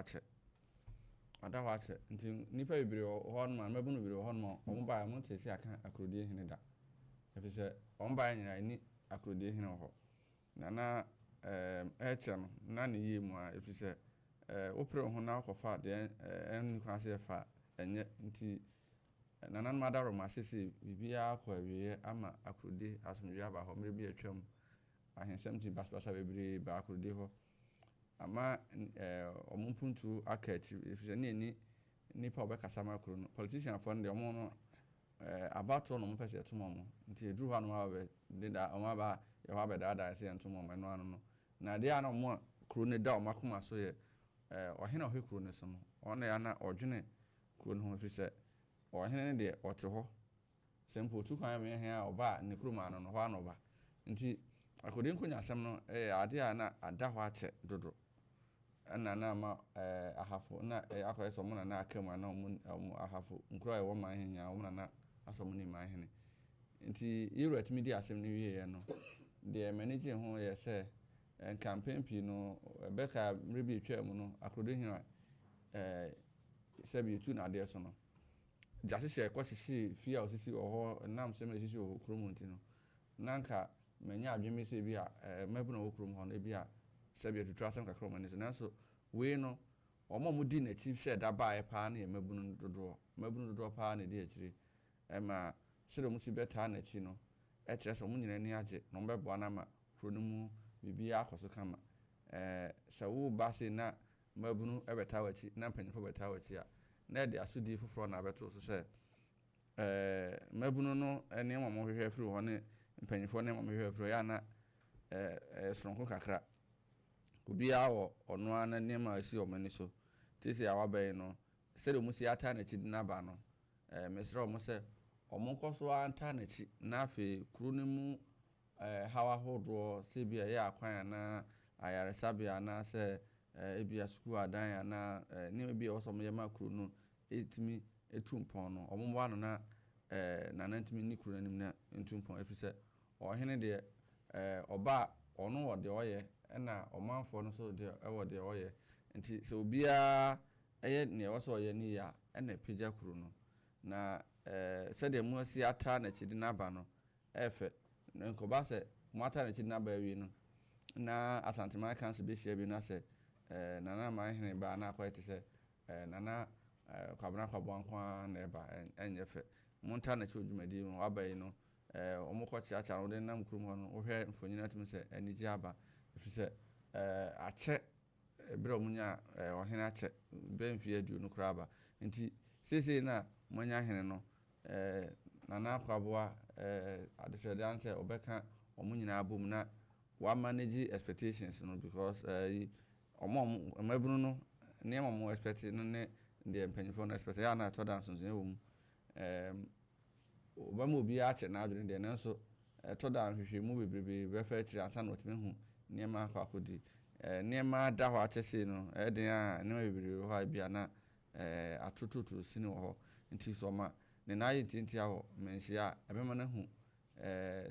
akyɛ. Ada hɔ akyɛ. Nti nnipa bebree wɔ hɔnom a, mmabunu bebree wɔ hɔnom a wɔn baeɛ wɔn ntee sɛ yɛaka Akurodie hene da. Ɛfiri sɛ wɔn baeɛ nyinaa ɛnni Akurodie hene wɔ hɔ. Na na ɛrekyɛ no, na ne yie mu ara ɛfiri sɛ wopere wo ho na wokɔfa deɛ ɛnni kwan sɛ yɛfa a, ɛnyɛ. Nti nananom adaworoma seesei biribiara akɔ awieeɛ ama Akurodie asomdwoeɛ aba hɔ. Mmerɛ bi a atwam, ahensɛm nti basabasa bebree baa Akurodie hɔ. Ama wɔn mpuntuo aka akyiri ɛfiri sɛ ne ɛnni nnipa a wɔbɛkasa ama kuro no. Politicianfoɔ no deɛ wɔn no abatoɔ na wɔpɛ sɛ yɛto ma wɔn. Nti ɛduru hɔ a na wɔn aba bɛdeda, wɔn aba yɛ hɔ abɛdaadaa sɛ yɛnto ma wɔn, ɛno ano no. Na adeɛ a na wɔn a kuro no da wɔn akoma so yɛ ɔhene a ɔhwɛ kuro no so no, ɔno na ɛyɛ a na ɔdwene kuro no ho ɛfiri sɛ ɔhene no deɛ ɔte hɔ. Sɛ mpo otu kwan bɛyɛ hɛn a, ɔba a, ne kurom ano no, hɔ ara na ɔba. Ntsi akɔdzi nkonyasɛm no yɛ adze a nna ada hɔ akyɛ dodo. Nna na ama Ahafo nna akɔyɛ sɛ wɔn na na aka mu anaa wɔn Ahafo nkurow a ɛwɔ man he nyinaa wɔn na na asɛ wɔn ne man hene. Ntsi Yewura tumi dii asɛm no wieeɛ no, deɛ m'ani gyee ho yɛ sɛ nka mpɛn pii no bɛka mmerɛ bi a etwaa mu no, Akorodie hene a sɛbi yɛtuu no adeɛ so no, Gyahyehyɛ kɔhyehyee fie a osisi wɔ hɔ nam sɛ mesisi wɔ kurom nti no, na anka manya adwene bi sɛ ebia mmabunu a wɔwɔ kurom hɔ no, ebia sɛbi atutu asɛm kakra wɔ wɔn ani so. Nanso wei no, wɔn a wɔdii n'akyi hyɛɛ da baeɛ paa no yɛ mmabunu no dodoɔ. Mmabunu dodoɔ paa na ɛdi akyire ma sɛdeɛ wɔsi bɛtaa n'akyi no kyerɛ sɛ wɔn nyinaa ani agye na wɔbɛboa no ama kuro no mu biribiara akɔ so kama. Sɛ woreba sei na mmabunu bɛtaa w'akyi na mpanyimfo bɛtaa w'akyi a, na ɛde asodi foforɔ na abɛto wo so sɛ mmabunu no nneɛma a wɔhwehwɛ afiri hɔ ne mpanyimfoɔ nneɛma a wɔhwehwɛ afiri hɔ yɛ a na ɛyɛ soronko kakra. Obiara wɔ ɔno ara ne nneɛma a ɛsi wɔn ani so. Seesei a waba yi no, sɛdeɛ wɔsi ataa n'akyi de no aba no, mesrɛ wɔn sɛ wɔnkɔ so ara ntaa n'akyi na afei kuro no mu haw ahodoɔ, sɛ ebia ɛyɛ akwan anaa ayaresabea anaasɛ ebia sukuu adan anaa nneɛma bi a ɛwɔ sɛ wɔyɛ ma kuro no tumi tu mpɔn no, wɔmmoa no na Nana ntumi nni kuro no anim na ntu mpɔn. Ɛfiri sɛ ɔhene deɛ ɔba a, ɔno wɔ deɛ ɔyɛ ɛna ɔmanfoɔ no nso deɛ wɔ deɛ ɔyɛ. Nti sɛ obiara yɛ deɛ ɛwɔ sɛ ɔyɛ no yie a, ɛna ɛpagya kuro no. Na sɛdeɛ moasi ataa n'akyi de no aba no, Ɛyɛ fɛ. Na nkɔba sɛ wɔata n'akyi de no aba awie no, na Asanteman Council bɛhyia bio na sɛ Nana Amanhene ba a na akɔyɛ te sɛ Nana Kwabena Kwaboa nko ara na ɛba. Ɛnyɛ fɛ. Montaa n'akyi wɔ dwumadie mu. Waba yi no, wɔkɔkyeakyea no, wode no nam kurom hɔ no, wohwɛ mfonin no a wotumi hu sɛ anigyeɛ aba. Ɛfiri sɛ akyɛ Bere a wɔnyaa ɔhene akyɛ bɛyɛ mfe 20 koraa aba. Nti seesei no a wɔanya hene no, Nana Akwaboah adesrɛde ara ne sɛ ɔbɛka wɔn nyinaa abom na wɔamanage expectations no because wɔn a wɔn mmabunu no nneɛma a wɔn expect no ne deɛ mpanyinfoɔ no expect ɛyɛ a na ɛtɔ da nsonsonoeɛ wɔ mu. Wɔbɛma obiara akyerɛ n'adwene deɛ, nanso ɛtɔ da a nhwehwɛmu bebrebe bɛfa akyiri ansa na watumi ahu nneɛma akɔ akɔdi. Nneɛma da hɔ akyɛ sei no, ɛyɛ den a nneɛma bebrebe wɔ hɔ a ebia na atorotoro sini wɔ hɔ. Nti sɛ ɔma ne nan yɛ ntiantia wɔ mmanhyia a, ɛbɛma no ahu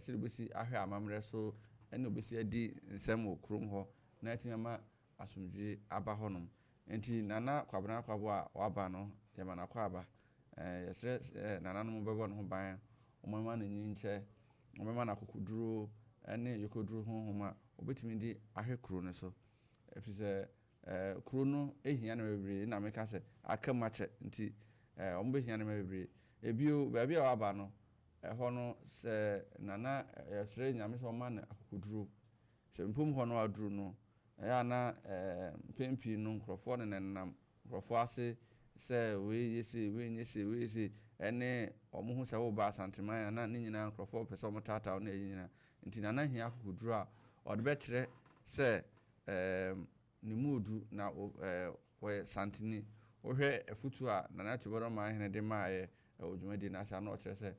sɛdeɛ ɔbɛsi ahwɛ amammerɛ so ne ɔbɛsi adi nsɛm wɔ kurom hɔ na atumi ama asomdwoe aba hɔnom. Enti Nana Kwabena Akwabo a waba no, yɛma no akwaaba. Yɛsrɛ sɛ nananom bɛbɔ ne ho ban, wɔmma no nyinkyɛ, wɔbɛma no akokoduro ne yokoduro honhom a ɔbɛtumi de ahwɛ kuro no so. Ɛfiri sɛ kuro no hia nneɛma bebree na meka sɛ aka mu akyɛ nti wɔbɛhia nneɛma bebree. Ebio, baabi a waba no, ɛhɔ no sɛ Nana yɛsrɛ Nyame sɛ ɔmma no akokoduro. Sɛ mpom hɔ no aduru no, Ɛyɛ a na mpɛn pii no nkurɔfoɔ nenam nkurɔfoɔ ase sɛ wei nyɛ sei, wei nyɛ sei, wei nyɛ sei, ɛne wɔn hu sɛ woreba Asanteman a na ne nyinaa nkurɔfoɔ pɛ sɛ wɔtaataa wo ne ayi nyinaa. Nti Nana hia akokoduro a ɔde bɛkyerɛ sɛ ne mu ɔduru na ɔyɛ Santeni. Wohwɛ afutuo a Nana Twebɔdɔm Manhene de maeɛ wɔ dwumadie no ase a na ɔkyerɛ sɛ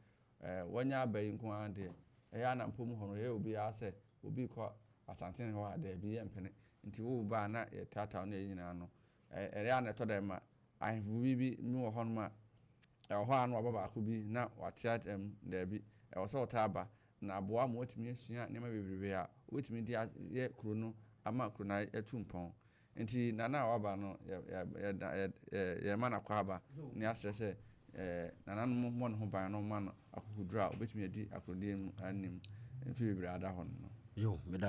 Wanya aba yi nko ara deɛ, ɛyɛ a na mpo mu hɔ no, ɛyɛ obiara sɛ obi rekɔ Asantehene hɔ a, daabi, yɛmpene. Nti wo ba a na yɛtaataa wo ne yɛn nyinaa no, ɛyɛ a na ɛtɔ da ma ahemfo bi bi wɔ hɔnom a, ɛwɔ hɔ a na waba baako bi na wate atɛm, daabi, ɛwɔ sɛ ɔtaa ba na aboa ma watumi asua nneɛma bebrebe a wobɛtumi de ayɛ kuro no ama kuro no atu mpɔn. Nti Nana a waba no, yɛma no akwaaba ne asrɛ sɛ nananom mmɔ ne ho ban na ɔma no akokoduro a obɛtumi adi akorodie mu anim mfe bebree ada hɔ no. Yo, meda